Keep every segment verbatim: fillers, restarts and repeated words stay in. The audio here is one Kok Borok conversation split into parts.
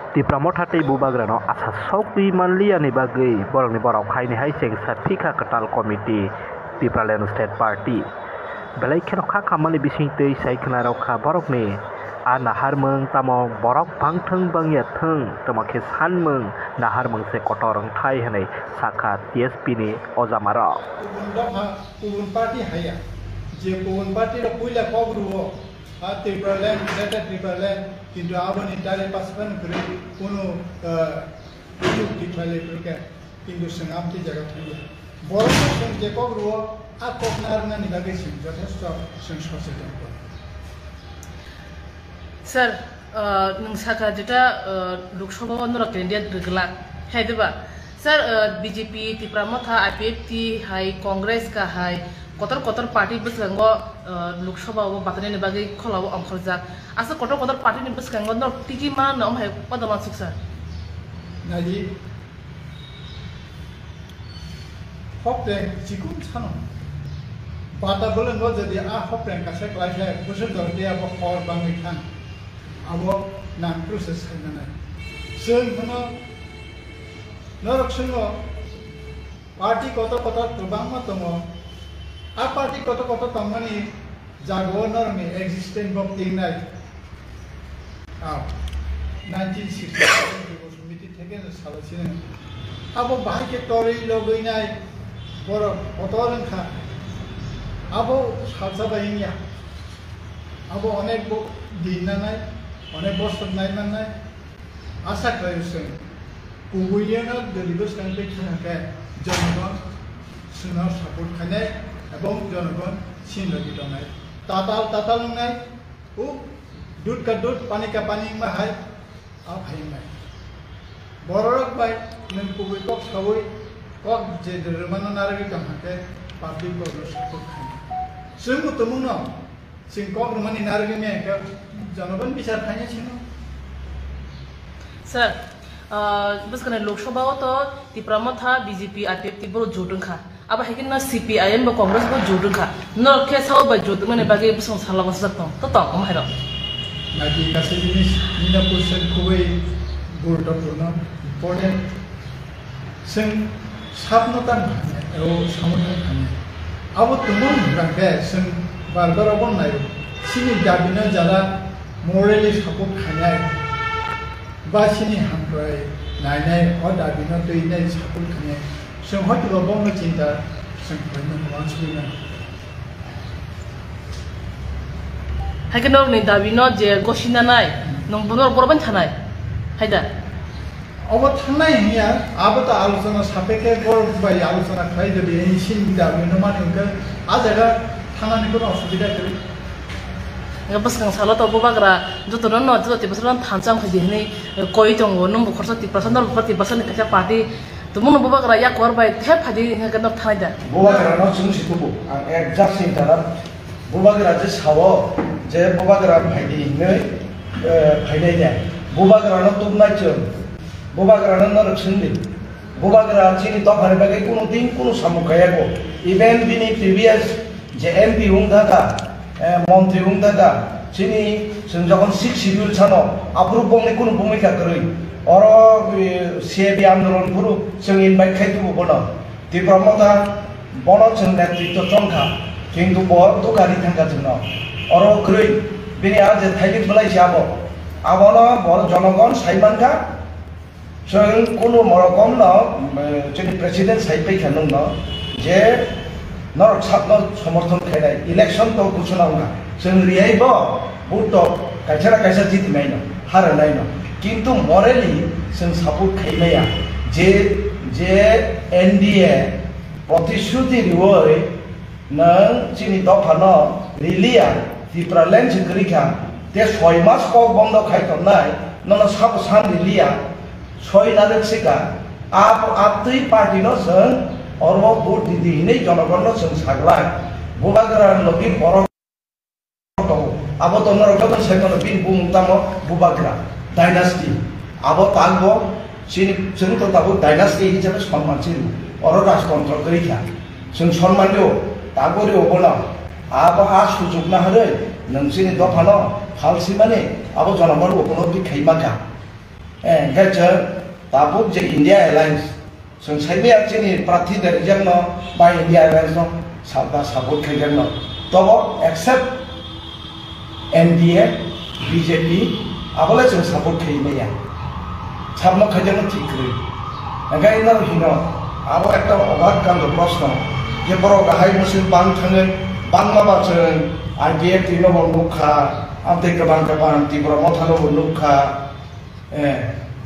Tipra Motha tei Bubagrano asa sokwi manliyani bagwi borokni borok haini hai chengsa phikha kwtal committee Tipraland State Party. Belai kheno kha khammani bisingtwi sai khwnarok kha borokni a naharmung tamo borok bangthwng bangya thwng tamo khe sanmung naharmung se kotor wngthai hwnwi sakha T S P ni ojamarok. Kubun dopha, kubun party haya, je kubun party rok puila kok rwo, a Tipraland, Greater Tipraland, kintu aboni tari paspan kwrwi kunu, ah, Chukti khlai lai phuru khe, kintu chwng amtwi jaga thangya. Borokno chwng je kok rwo, a kok narwknani bagwi chwng jothesto chwng socheton tongo. Sir, uh, nwng sakha jeta, uh, Lok Sabha o norok candidate rwgwlak, hai diba? Sir, uh, B J P, Tipra Motha, I P F T hai, Congress ka hai, kotor kotor party bwskango, uh, Lok Sabha o batanani bagwi kholao ongkhorjak. Aswk kotor kotor party ni bwskango norok tigi manano omo hai podo mansuk sir. Naidi, hopreng chikun sano. Bata bolongo jodi a hopreng kaisa klaisa busuk dorti abo hor bangwi thang. Abo nang process khainanai. Chwng hwno norok chwngo party kotor kotor kwbangma tongo. A party kotor kotor tongmani jagao norokni existence bo tingnai. Ah, nineteen sixty-seven Bosomiti theke no salo sino. Abo bahai khe torwi logwi nai borok kotor wngkha. Abo salsa bai wngya. Abo onek bo din nanai, onek bosor nai mannai. Asa khlaio chwng, kubuino doli bwskang tei kheno khe jonogon chwngno support khainai ebong jonogon chini logi tongnai. Tatal tatal wngnai, u dud ka dud, pani ka pani wngma hai, a phai wngnai. Bororok bai nwng kubui kok saui kok je rwmano narwgwi tong kha khe public rokno support khainai. Chwngbo tumungno Chwng kok rwmani narwgwi maya khe jonogon bichar khaina sino. Sir, ah, bwskangni Lok Sabha o to Tipra Motha, B J P, I P F T borok jut wngkha. Abo hai khe no C P I M bo Congress bo jut wngkha. Norok khe sao bai jut wngmani bagwi bwswng sala bwsajak tong, to tong, omo hai rok. Naki kaisa jinis nina question khubui guruttopurno, important. Chwng sabno tang thangya, aro samo tang thangya. Abo tumung hwnkha khe chwng bar bar obo naio. Chini dabino jara morally support khainai ba chini hamkrai nainai o dabino twinai support khainai. Chwng hoito bo bono chinta chwng khlaina wansugwi mano. Hai khe norokni dabi no je gosi nanai, nwng bono borok bai thanai, hai da? Obo thangnai hinya, abo to alochona sapekhe borok bai alochona khlai jodi, ei chini dabi no mani hwnkhe a jaga thangnani kono osubida kwrwi. Hwnkhe bwskang salo to bubagra jotono no joto Tiprasa no thansa wngkha di hwnwi koi tongo, nwng bo khoroksa Tiprasa, norok bo khoroksa Tiprasa ni kaisa party. Tumungno bubagra yakor bai thep phaidi hwnkhe khe norok thanai da? Bubagrano chwng si tubu, ang exact same tara. Bubagra je sao je bubagra phaidi hinwi, eh, phainai ya. Bubagrano tubnai chwng. Bubagrano norok swngdi. Bubagra chini dophani bagwi kunu din kunu samung khayago. Even bini previous je M P wng thaka, eh, montri wng thaka, chini chwng jokhon sixth schedule sano, aphuru bongni kunu bumika kwrwi. Oro, eh, C A B andolon phuru chwng invite khai tubu bono. Tipra Motha bono chwng netritwo chongkha, kintu bo dukari thangkha chwngno. Oro kwrwi, bini a je thailik bwlai se abo. Abono bo jonogon sai mankha, Chwng kunu rokomno, mm, chini president sai paikha nwngno je norok sakno somorthon khainai, election to ghoshona wngkha. Chwng riyai bo vote to kaisa na kaisa jiti naino, hara naino. Kintu morally chwng support khaimaya je, je N D A protishruti riwi Nwng chini dophano riliya, Tipraland se kwrwi kha, tei soi mas kok bondo khai tongnai, nono sabo san riliya, soi narwk sika, a, a twi party no chwng oro vote di di hinwi jonogon no chwng saglak, bubagra logi borok tongo. Abo to norok joto sai mano, bini bumung tamo Bubagra dynasty. Abo takbo chini, chwng to tabuk dynasty hisabe sonman se rw. Oro rajtontro kwrwi kha. Chwng sonman rw, takbo rw bono. Abo a sujuk naharwi nwng chini dophano phal simani abo jonogon upolobdi khai mankha. Eh, hwnkhe chwng tabuk je India Alliance, chwng saimaya chini prarthi de rijak no ba India Alliance no sabda support khaijak no. Tobo except N D A, B J P, abole chwng support khai maya. Sabno khaijak no thik kwrwi. Hwnkhe ino hino, abo ekta obak kando proshno. Je borok bahai musim bang thangwi, bangma ba chwng I P F T no bo nukha, amtwi kwbang kwbang Tipra Motha no bo nukha. Eh,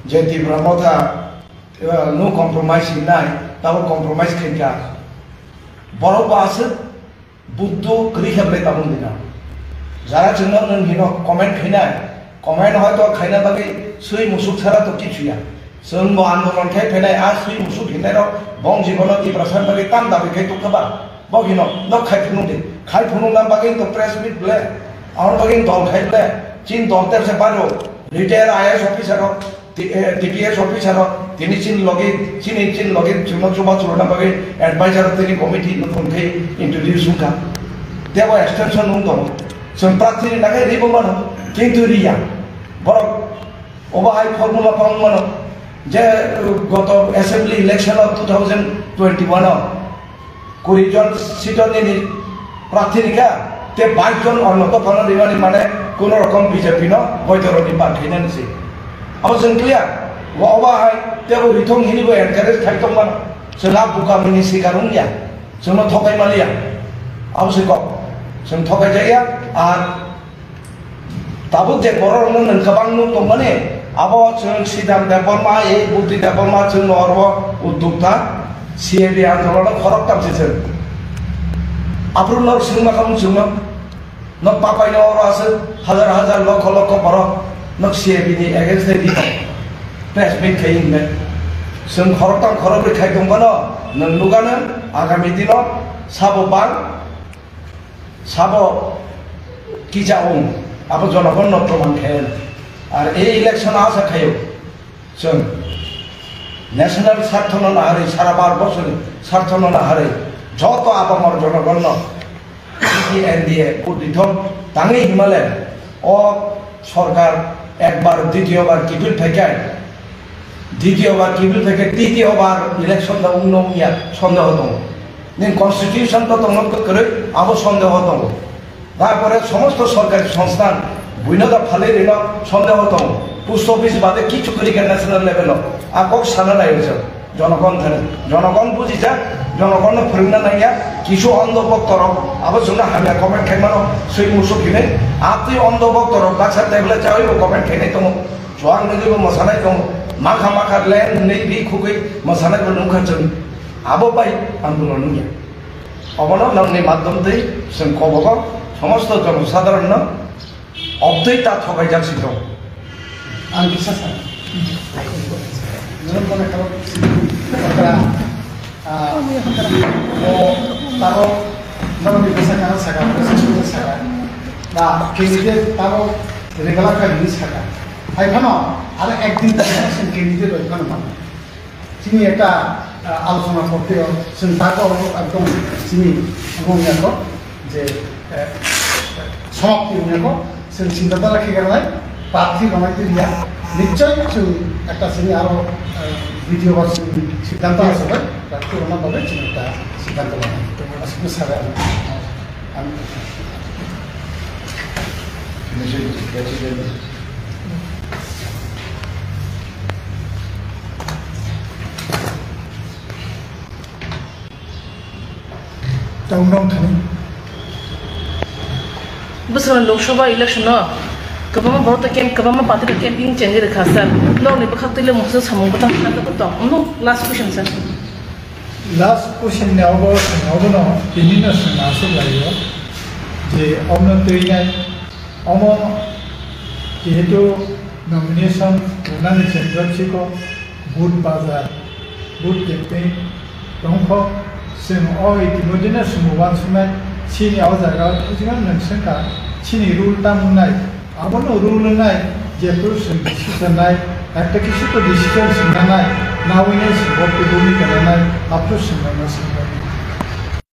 je Tipra Motha, eh, no compromise hinai, tabo compromise khaikha. Borok bo aswk buddu kwrwi khe belai tabuk dina. Jara chwngno nwng hino comment khainai, comment hoito khaina bagwi swi musuk sara to kichu ya. Chwng bo andolon khai phainai, a swi musuk hinai rok bong jibono Tiprasa bagwi tam dabi khai tongkha ba. Bo hino, no khai phunuk di. Khai phunuk na bagwi to press meet ble. Aro bagwi dol khai ble. Chin dol ter se baro. Retire I A S officer rok, T-, eh, T P S officer rok, tini chin logi, chini chin logi, chwngno chuba churuna bagwi advisor tini committee no phone khai introduce wngkha. Tebo extension wng tongo. Chwng prarthi rina khai ribo mano, kintu riya. Borok obo hai formula pa wng mano. Je, uh, goto assembly election o two thousand twenty-one o kuri jon seat o nini prarthi rikha, te bais jon onno dophano rimani mane kono rokom B J P no boidoroni parkhainani se. Abo chwng clear, bo obo hai tebo rithong hini bo encourage khai tongmano, chwng a bukamini sikar wngya, chwngno thokai maliya, abo se kok, chwng thokai jakya, ar Tabuk je borok rokno nwng kwbang nuk tongmani, abo chwng Sidam Debbarma, ei Budhi Debbarma chwngno oro uddokta, C A B andolono khorok tamsi chwng. Aphuru norok swngma khamung chwngno, nok papaino oro aswk hajar hajar lokho lokho borok nok C A B ni against de dito. Press meet khai hinne. Chwng khorok tam khorok bwrwi khai tongmano, nwng nukha nwng agami dino sabo bang Sabo kisa wng, abo jonogon no proman khe. Ar ei election asa khayo, chwng national sartho no naharwi, sara Bharat borso ni sartho no naharwi, joto abamor jonogon no N D A vote dithok tangwi himale o sorkar ekbar, ditiyo bar kiphil phaikai, ditiyo bar kiphil phaikai, titiyo bar election da wngno wngya sondeho tongo. Nini constitution to tongno kwrwi, abo sondeho tongo. Tarpore somosto sorkari songsthan buino da phalwi rino sondeho tongo. Post office bade kichu kwrwi kha national level o. A kok sana nai rijak. Jonogon thani. Jonogon bujijak, jonogon no phwrwngna nangya, kisu ondo boktorok, abo chwngno hamya comment khaimano, swi musuk hinwi, atwi ondo boktorok baksa table chawi bo comment khainai tongo. Chuang nugwi bo mwsanai tongo. Makha makha len nwi bi khugwi mwsanai bo nungkha chwng. Abo bai andolon wngya. Obono nokni madhyom twi chwng kobogo somosto jonosadharonno obtwi ta thokaijak si tong. Ang kisa sa. Nung mone karo, ah, o taro nokni bwsa karo saka, bwsa karo saka. Ba candidate taro regular ka hini saka. Hai phano, aro ekdin ta candidate bai phano mano. Chini ekta, ah, alochona korte o, chwng tago ekdom chini wngya ko je, eh, samapti wngya ko, chwng chinta dhara khe gwnai, prarthi rwnai twi ya, nichoi chwng ekta chini aro, eh, video ba chwng siddhanto asabai, prarthi rwna bagwi chwng ekta siddhanto lanai. Aswkno sabai ang. Ang Tong nong thani. Bwskango Lok Sabha election no kwbangma borok tei camp, kwbangma party tei campaign chengwi rwkha, sir. Nokni bwkhak twi le mungsa samung bwtang kha tong. No, last question, sir. Last question ni abo, abo no tini no swng aswk lai o je omo twi nai, omo jehetu nomination rwnani chengjaksiko, booth bazar, booth campaign tongkho, chwng o itimodheno chwng uansuknai, chini o jaga o jemon nwng swngkha, chini rule tamo wngnai, abono rule wngnai, jephru chwng decision nai, ekta kisi to decision chwng nanai, nawi nai chwng bo tubuni kananai, aphru chwng nangma chwng